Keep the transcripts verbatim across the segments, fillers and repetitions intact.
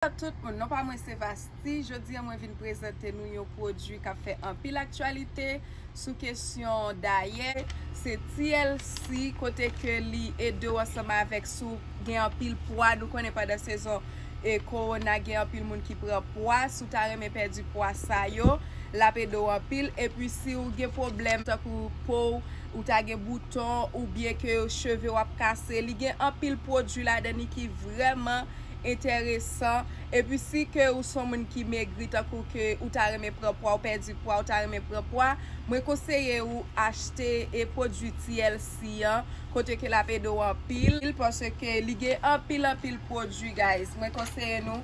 Tout moun, non pa mwen se Vasti. Jodi a mwen vin prezante nou yon pwodui k ap fè anpil aktyalite sou kesyon dayè. Se T L C, kote ke li ede w ansanm avèk si w gen anpil pwa. Nou konnen pandan sezon e kowona gen anpil moun ki pran pwa. Si w ta renmen pèdi pwa sa yo, l ap ede w anpil. Epi si w gen pwoblèm tankou po w, ou ta gen bouton oubyen ke cheve w ap kase, li gen anpil pwodui ladan li ki vrèman enteresan. Epi si ke ou se yon moun ki megri, tankou ke ou ta renmen pran pwa, ou pèdi pwa, ou ta renmen pran pwa, mwen konseye ou achte e pwodui T L C an, kote ke l ap ede w anpil, paske li gen anpil, anpil pwodui, guys. Mwen konseye nou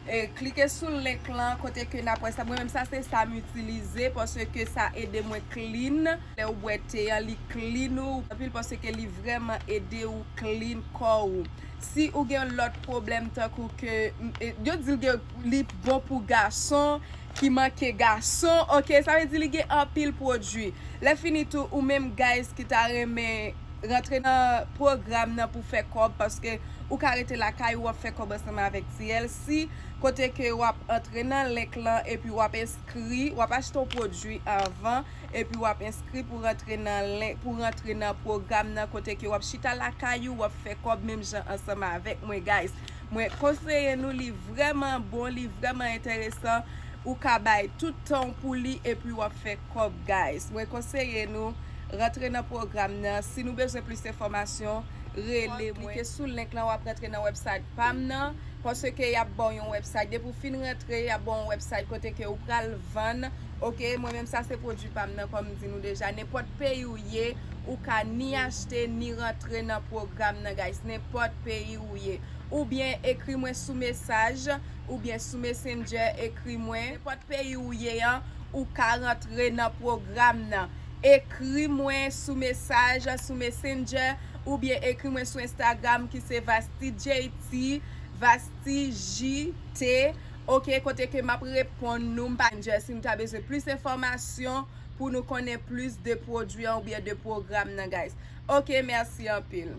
e klike sou link lan, kote ke n ap wè sa. Mwen menm sa se sa m itilize, paske sa ede mwen clean. Lè ou bwè te an, li clean ou anpil, paske li vrèman ede ou clean kò ou. Si ou gen lòt pwoblèm tankou ke, m- e, yo di l gen, li bon pou gason ki manke gason, oke, sa vle di li gen anpil pwodui. Lè fini tou, ou menm guys ki ta renmen rantre nan pwogram nan pou fè kòb, paske ou ka rete lakay ou, w ap fè kòb ansanm avèk T L C, kote ke w ap antre nan link lan epi w ap enskri, w ap achte yon pwodui anvan, epi w ap enskri pou rantre nan link, pou rantre nan pwogram nan, kote ke w ap chita lakay ou, w ap fè kòb menm jan ansanm avèk mwen, guys. Mwen konseye nou, li vrèman bon, li vrèman enteresan. Ou ka bay tout tan w pou li epi w ap fè kòb, guys. Mwen konseye nou rantre nan pwogram nan. Si nou bezwen plis enfòmasyon, rele mwen. Klike sou link lan, w ap rantre nan website pa m nan, paske y ap ba w yon website. Depi w fin rantre, y ap ba w yon website kote ke ou pral vann. Oke, mwen menm sa se pwodui pa m nan, kòm m di nou deja. Nenpòt peyi w ye, ou ka ni achte, ni rantre nan pwogram nan, guys. Nenpòt peyi w ye. Oubyen ekri mwen sou mesaj, oubyen sou Messenger, ekri mwen. Nenpòt peyi w ye an, ou ka rantre nan pwogram nan. Ekri mwen sou mesaj, sou Messenger, oubyen ekri mwen sou Instagram ki se Vasti J T, Vasti J T. Oke, kote ke m ap reponn nou, m pa Messenger. Si nou ta bezwen plis enfòmasyon pou nou konnen plis de pwodui an oubyen de pwogram nan, guys. Oke, mèsi anpil.